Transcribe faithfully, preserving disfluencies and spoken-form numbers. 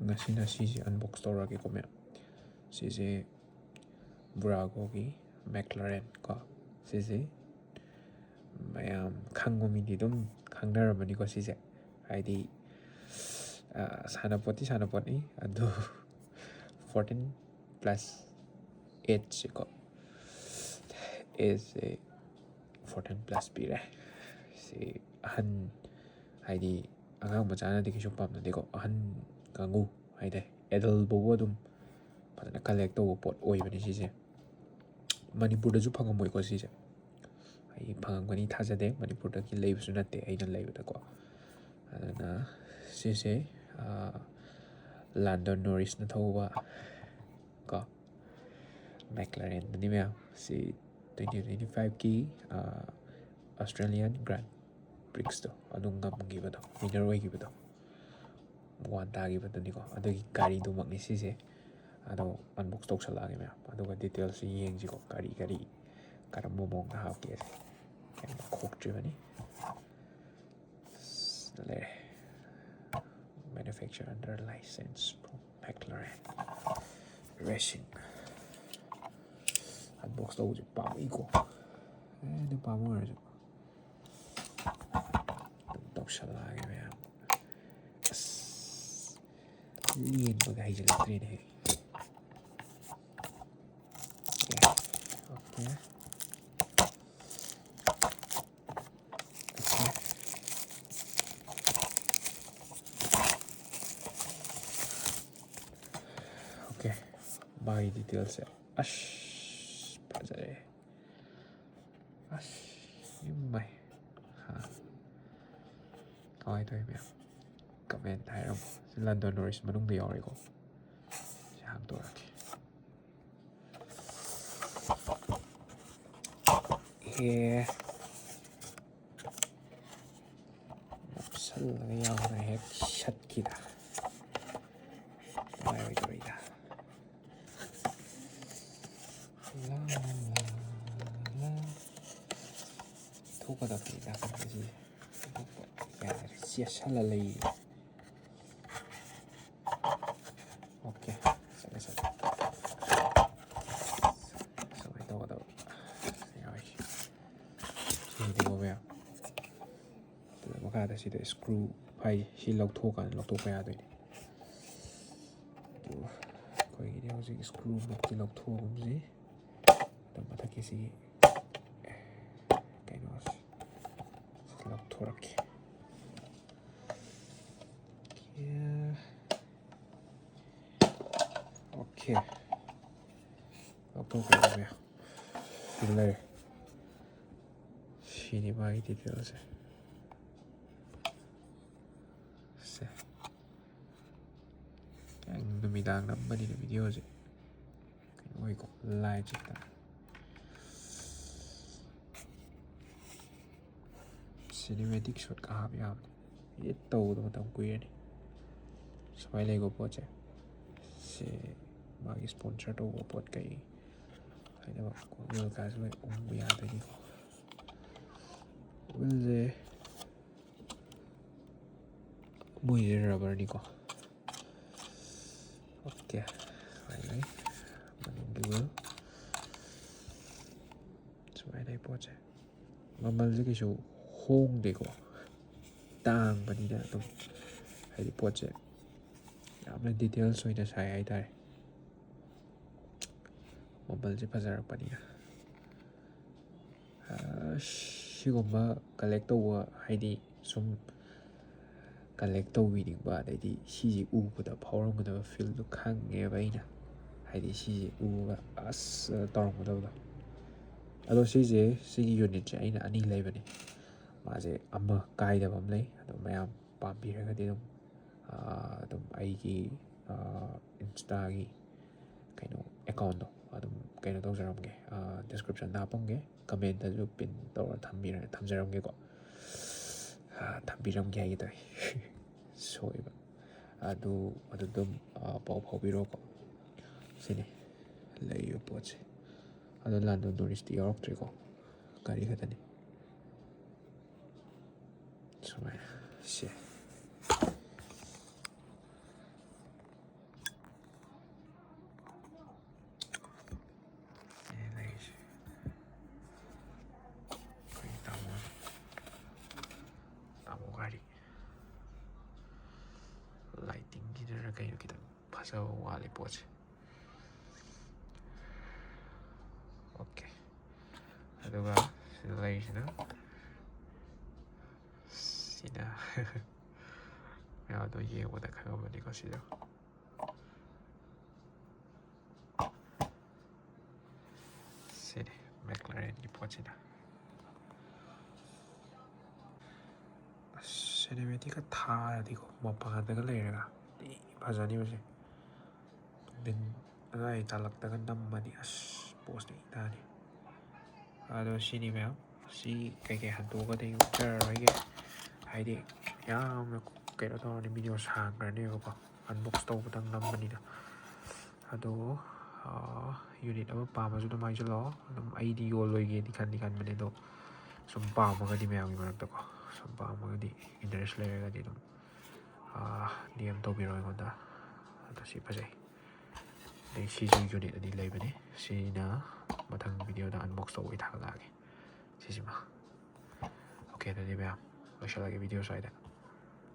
ꯉꯁꯤꯅ ꯁꯤꯁꯦ unbox ꯇꯧꯔꯒꯦꯀꯣ ꯃꯌꯥꯝ꯫ ꯁꯤꯁꯦ Buragoꯒꯤ McLaren ꯀꯣ꯫ ꯁꯤꯁꯦ ꯃꯌꯥꯝ ꯈꯪꯕ ꯃꯤꯗꯤ ꯑꯗꯨꯝ ꯈꯪꯅꯔꯝꯃꯅꯤꯀꯣ ꯁꯤꯁꯦ꯫ ꯍꯥꯏꯗꯤ, ꯑ, ꯁꯥꯟꯅꯄꯣꯠꯇꯤ ꯁꯥꯟꯅꯄꯣꯠꯅꯤ, ꯑꯗꯨ fourteen plus eight ꯁꯤꯀꯣ꯫ Ageꯁꯦ fourteen plus ꯄꯤꯔꯦ꯫ ꯁꯤ ꯑꯍꯟ, ꯍꯥꯏꯗꯤ ꯑꯉꯥꯡ ꯃꯆꯥꯅꯗꯤ ꯀꯩꯁꯨ ꯄꯥꯝꯅꯗꯦꯀꯣ꯫ ꯑꯍꯟ ꯀꯥꯡꯕꯨ ꯍꯥꯏꯇꯥꯔꯦ, adult ꯐꯥꯎꯕ ꯑꯗꯨꯝ ꯐꯖꯅ collect ꯇꯧꯕ ꯄꯣꯠ ꯑꯣꯏꯕꯅꯤ ꯁꯤꯁꯦ꯫ ꯃꯅꯤꯄꯨꯔꯗꯁꯨ ꯐꯪꯉꯝꯃꯣꯏꯀꯣ ꯁꯤꯁꯦ꯫ ꯑꯩ ꯐꯪꯉꯝꯒꯅꯤ ꯊꯥꯖꯗꯦ, ꯃꯅꯤꯄꯨꯔꯗꯒꯤ ꯂꯩꯕꯁꯨ ꯅꯠꯇꯦ ꯑꯩꯅ ꯂꯩꯕꯗꯀꯣ꯫ ꯑꯗꯨꯅ ꯁꯤꯁꯦ, ꯑ, Lando Norrisꯅ ꯊꯧꯕ ꯀꯣ, McLarenꯗꯅꯤ ꯃꯌꯥꯝ꯫ ꯁꯤ twenty twenty fiveꯀꯤ, ꯑ, Australian Grand Prixꯇꯣ ꯑꯗꯨ ꯉꯝꯈꯤꯕꯗꯣ, winner ꯑꯣꯏꯈꯤꯕꯗꯣ, ꯋꯥꯟ ꯇꯥꯈꯤꯕꯗꯨꯅꯤꯀꯣ꯫ ꯑꯗꯨꯒꯤ ꯒꯥꯔꯤꯗꯨꯃꯛꯅꯤ ꯁꯤꯁꯦ꯫ ꯑꯗꯣ unbox ꯇꯧꯁꯜꯂꯛꯑꯒꯦ ꯃꯌꯥꯝ, ꯑꯗꯨꯒ detailsꯁꯤ ꯌꯦꯡꯁꯤꯀꯣ, ꯀꯔꯤ ꯀꯔꯤ, ꯀꯔꯝꯕ ꯃꯑꯣꯡꯗ ꯍꯥꯞꯀꯦꯁꯦ꯫ ꯀꯩꯝꯇ ꯈꯣꯛꯇ꯭ꯔꯤꯕꯅꯤ꯫ ꯁꯤꯗ ꯂꯩꯔꯦ, "Manufacture under license from McLaren Racing." Unbox ꯇꯧꯕꯁꯦ ꯄꯥꯝꯃꯛꯏꯀꯣ꯫ ꯑꯦ, ꯑꯗꯨ ꯄꯥꯝꯕ ꯑꯣꯏꯔꯁꯨ ꯑꯗꯨꯝ ꯇꯧꯁꯜꯂꯛꯑꯒꯦ ꯃꯌꯥꯝ꯫ ꯑꯁ, ꯂꯦꯟꯕꯒ ꯍꯩꯖꯤꯜꯂꯛꯇ꯭ꯔꯦꯅꯦꯍꯦ꯫ Okay, okay. ꯑꯣꯀꯦ꯫ ꯑꯣꯀꯦ, ꯃꯥꯒꯤ detailsꯁꯦ꯫ ꯑꯁ, ꯐꯖꯔꯦ꯫ ꯑꯁ, ꯏꯃꯥꯏ꯫ ꯍꯥ꯫ ꯀꯃꯥꯏꯅ ꯇꯧꯋꯤ ꯃꯌꯥꯝ? Comment ꯍꯥꯏꯔꯝꯃꯣ꯫ ꯁꯤ Lando Norris ꯃꯅꯨꯡꯗ ꯌꯥꯎꯔꯦꯀꯣ꯫ ꯁꯤ ꯍꯥꯡꯗꯣꯔꯛꯀꯦ꯫ ꯑꯦ꯫ ꯅꯞꯁꯜꯂꯒ ꯌꯥꯎꯅ ꯍꯦꯛ ꯁꯠꯈꯤꯗ꯫ ꯅꯨꯡꯉꯥꯏꯔꯣꯏꯗꯧꯔꯤꯗ꯫ ꯂꯥ, ꯂꯥ, ꯂꯥ, ꯂꯥ꯫ ꯊꯣꯛꯀꯗꯕꯅꯤ ꯅꯥꯀꯟꯗ ꯁꯤꯁꯦ꯫ ꯊꯣꯛꯄ ꯌꯥꯗ꯭ꯔꯦ꯫ ꯆꯦꯠꯁꯜꯂ ꯂꯩꯌꯦ꯫ ꯁꯤꯗ ꯁ꯭ꯀ꯭ꯔꯨ ꯍꯥꯏ ꯁꯤ ꯂꯧꯊꯣꯛꯑꯀꯥꯟꯗ ꯂꯧꯊꯣꯛꯄ ꯌꯥꯗꯣꯏꯅꯤ꯫ ꯑꯗꯨ ꯑꯩꯈꯣꯏꯒꯤꯗꯤ ꯍꯧꯖꯤꯛ ꯁ꯭ꯀ꯭ꯔꯨ ꯃꯛꯇꯤ ꯂꯧꯊꯣꯛꯑꯒꯨꯝꯁꯤ꯫ ꯑꯗꯣ ꯃꯊꯛꯀꯤꯁꯤꯒꯤ ꯀꯩꯅꯣꯁꯦ ꯂꯧꯊꯣꯔꯛꯀꯦ꯫ ꯑꯣꯀꯦ, ꯂꯧꯊꯣꯛꯈ꯭ꯔꯦ꯫ ꯁꯤꯗ ꯂꯩꯔꯦ꯫ ꯁꯤꯅꯤ ꯃꯥꯒꯤ ꯗꯤꯇꯦꯜꯁꯦ꯫ ꯁꯦ, ꯅꯨꯃꯤꯗꯥꯡ ꯅꯝꯕꯅꯤꯅ ꯚꯤꯗꯤꯑꯣꯁꯦ ꯀꯩꯅꯣ ꯑꯣꯏꯀꯣ, ꯂꯥꯏꯠꯁꯦ ꯈꯤꯇꯪ ꯁꯤꯅꯦꯃꯦꯇꯤꯛ ꯁꯣꯠꯀ ꯍꯥꯞ ꯌꯥꯕꯅꯦ꯫ ꯏꯗꯤꯠ ꯇꯧꯕꯗꯣ ꯃꯇꯝ ꯀꯨꯏꯔꯅꯤ꯫ ꯁꯨꯃꯥꯏꯅ ꯂꯩꯀꯣ ꯄꯣꯠꯁꯦ꯫ ꯁꯤ ꯃꯥꯒꯤ ꯁ꯭ꯄꯣꯟꯁꯔ ꯇꯧꯕ ꯄꯣꯠ ꯀꯩ ꯍꯥꯏꯅꯕ ꯋꯤꯜ ꯀꯥꯁꯦ ꯂꯣꯏ ꯎꯪꯕ ꯌꯥꯗꯣꯏꯅꯤꯀꯣ꯫ ꯋꯤꯜꯁꯦ ꯃꯣꯏꯁꯦ ꯔꯕꯔꯅꯤꯀꯣ꯫ ꯑꯣꯀꯦ, ꯁꯨꯃꯥꯏꯅ ꯂꯩ ꯃꯅꯨꯡꯒꯤ ꯋꯤꯜ꯫ ꯁꯨꯃꯥꯏꯅ ꯂꯩ ꯄꯣꯠꯁꯦ꯫ ꯃꯃꯜꯁꯦ ꯀꯩꯁꯨ ꯍꯣꯡꯗꯦꯀꯣ, ꯇꯥꯡꯕꯅꯤꯅ ꯑꯗꯨꯝ ꯍꯥꯏꯗꯤ ꯄꯣꯠꯁꯦ ꯌꯥꯝꯅ ꯗꯤꯇꯦꯜꯁ ꯑꯣꯏꯅ ꯁꯥꯏ ꯍꯥꯏꯇꯥꯔꯦ꯫ ꯃꯃꯜꯁꯦ ꯐꯖꯔꯛꯄꯅꯤꯅ꯫ ꯑ, ꯁꯤꯒꯨꯝꯕ ꯀꯂꯦꯛ ꯇꯧꯕ ꯍꯥꯏꯗꯤ ꯁꯨꯝ ꯀꯂꯦꯛ ꯇꯧꯕꯤꯅꯤꯡꯕ, ꯑꯗꯩꯗꯤ ꯁꯤꯁꯦ ꯎꯕꯗ ꯐꯥꯎꯔꯝꯒꯗꯕ ꯐꯤꯜꯗꯣ ꯈꯪꯉꯦꯕ ꯑꯩꯅ꯫ ꯍꯥꯏꯗꯤ ꯁꯤꯁꯦ ꯎꯕ ꯑꯁ ꯇꯧꯔꯝꯒꯗꯕꯗꯣ꯫ ꯑꯗꯣ ꯁꯤꯁꯦ, ꯁꯤꯒꯤ ꯌꯨꯅꯤꯠꯁꯦ ꯑꯩꯅ ꯑꯅꯤ ꯂꯩꯕꯅꯦ꯫ ꯃꯥꯁꯦ ꯑꯃ ꯀꯥꯏꯗꯕ ꯑꯃ ꯂꯩ꯫ ꯑꯗꯣ ꯃꯌꯥꯝ ꯄꯥꯝꯕꯤꯔꯒꯗꯤ ꯑꯗꯨꯝ, ꯑꯥ, ꯑꯗꯨꯝ ꯑꯩꯒꯤ, ꯑꯥ, ꯏꯟꯁꯇꯥꯒꯤ ꯀꯩꯅꯣ ꯑꯦꯀꯥꯎꯟꯗꯣ ꯑꯗꯨꯝ ꯀꯩꯅꯣ ꯇꯧꯖꯔꯝꯒꯦ, ꯗꯤꯁꯀ꯭ꯔꯤꯞꯁꯟꯗ ꯍꯥꯞꯄꯝꯒꯦ, ꯀꯃꯦꯟꯇꯁꯨ ꯄꯤꯟ ꯇꯧꯔ ꯊꯝꯕꯤꯔ-, ꯊꯝꯖꯔꯝꯒꯦꯀꯣ꯫ ꯑꯥ, ꯊꯝꯕꯤꯔꯝꯒꯦ ꯍꯥꯏꯒꯦ ꯇꯧꯋꯦ꯫ ꯁꯣꯏꯕ꯫ ꯑꯗꯨ, ꯑꯗꯨ ꯑꯗꯨꯝ, ꯑꯥ, ꯄꯥꯎ ꯐꯥꯎꯕꯤꯔꯣꯀꯣ꯫ ꯁꯤꯅꯤ ꯂꯩꯔꯤꯕ ꯄꯣꯠꯁꯦ꯫ ꯑꯗꯣ ꯂꯥꯟꯗꯣ ꯅꯣꯔꯤꯁꯇꯤ ꯌꯥꯎꯔꯛꯇ꯭ꯔꯦꯀꯣ, ꯒꯥꯔꯤ ꯈꯛꯇꯅꯤ꯫ ꯁꯨꯃꯥꯏꯅ ꯁꯦ꯫ ꯁꯤꯅꯤ ꯂꯩꯔꯤꯁꯦ꯫ ꯑꯩꯈꯣꯏꯒꯤ ꯇꯥꯃꯣ, ꯇꯥꯃꯣ ꯒꯥꯔꯤ ꯀꯩꯅꯣ ꯈꯤꯇꯪ ꯐꯖꯕ ꯋꯥꯠꯂꯤ ꯄꯣꯠꯁꯦ꯫ ꯑꯣꯀꯦ, ꯑꯗꯨꯒ ꯁꯤꯗ ꯂꯩꯔꯤꯁꯤꯅ ꯁꯤꯅ ꯃꯌꯥꯝꯗꯣ ꯌꯦꯡꯕꯗ ꯈꯪꯉꯝꯃꯅꯤꯀꯣ ꯁꯤꯗꯣ꯫ ꯁꯤꯅꯤ ꯃꯦꯛꯂꯥꯔꯦꯟꯒꯤ ꯄꯣꯠꯁꯤꯅ꯫ ꯑꯁ, ꯁꯤꯅꯦꯃꯦꯇꯤꯛꯀ ꯊꯥꯔꯗꯤꯀꯣ, ꯃꯄꯥꯟꯗꯒ ꯂꯩꯔꯒ ꯊꯤ ꯐꯖꯅꯤꯕꯁꯦ꯫ ꯅꯨꯡꯊꯤꯟ ꯑꯗꯨꯋꯥꯏ ꯇꯥꯂꯛꯇꯒ ꯅꯝꯃꯗꯤ ꯑꯁ ꯄꯣꯁꯇꯤ ꯇꯥꯅꯤ꯫ ꯑꯗꯣ ꯁꯤꯅꯤ ꯃꯌꯥꯝ꯫ ꯁꯤ ꯀꯩꯀꯩ ꯍꯟꯗꯣꯛꯑꯒꯗꯤ ꯎꯠꯆꯔꯔꯣꯏꯒꯦ꯫ ꯍꯥꯏꯗꯤ ꯌꯥꯝꯅ ꯀꯩꯅꯣ ꯇꯧꯔꯅꯤ, ꯚꯤꯗꯤꯑꯣ ꯁꯥꯡꯈ꯭ꯔꯅꯦꯕꯀꯣ, ꯑꯟꯕꯣꯛꯁ ꯇꯧꯕꯗꯪ ꯅꯝꯕꯅꯤꯅ꯫ ꯑꯗꯣ ꯌꯨꯅꯤꯠ ꯑꯃ ꯄꯥꯝꯃꯁꯨ ꯑꯗꯨꯝ ꯍꯥꯏꯖꯤꯜꯂꯛꯑꯣ꯫ ꯑꯗꯨꯝ ꯑꯩꯗꯤ ꯌꯣꯜꯂꯣꯏꯒꯦꯗꯤ ꯈꯟꯗꯤ ꯈꯟꯕꯅꯦ, ꯑꯗꯣ ꯁꯨꯝ ꯄꯥꯝꯃꯒꯗꯤ ꯃꯌꯥꯝꯒꯤ ꯃꯔꯛꯇꯀꯣ, ꯁꯨꯝ ꯄꯥꯝꯃꯒꯗꯤ, ꯏꯟꯇꯔꯦꯁ ꯂꯩꯔꯒꯗꯤ ꯑꯗꯨꯝ ꯗꯤ ꯑꯦꯝ ꯇꯧꯕꯤꯔꯣ ꯑꯩꯉꯣꯟꯗ꯫ ꯑꯗꯣ ꯁꯤ ꯐꯖꯩ꯫ ꯑꯗꯩ ꯁꯤꯁꯨ ꯌꯨꯅꯤꯠ ꯑꯅꯤ ꯂꯩꯕꯅꯤ꯫ ꯁꯤꯅ ꯃꯊꯪ ꯚꯤꯗꯤꯑꯣꯗ ꯑꯟꯕꯣꯛꯁ ꯇꯧꯕꯩ ꯊꯥꯒꯠꯂꯛꯑꯒꯦ ꯁꯤꯁꯤꯃ꯫ ꯑꯣꯀꯦ, ꯑꯗꯨꯗꯤ ꯃꯌꯥꯝ ꯂꯣꯏꯁꯤꯜꯂꯒꯦ ꯚꯤꯗꯤꯑꯣ ꯁ꯭ꯋꯥꯏꯗ꯫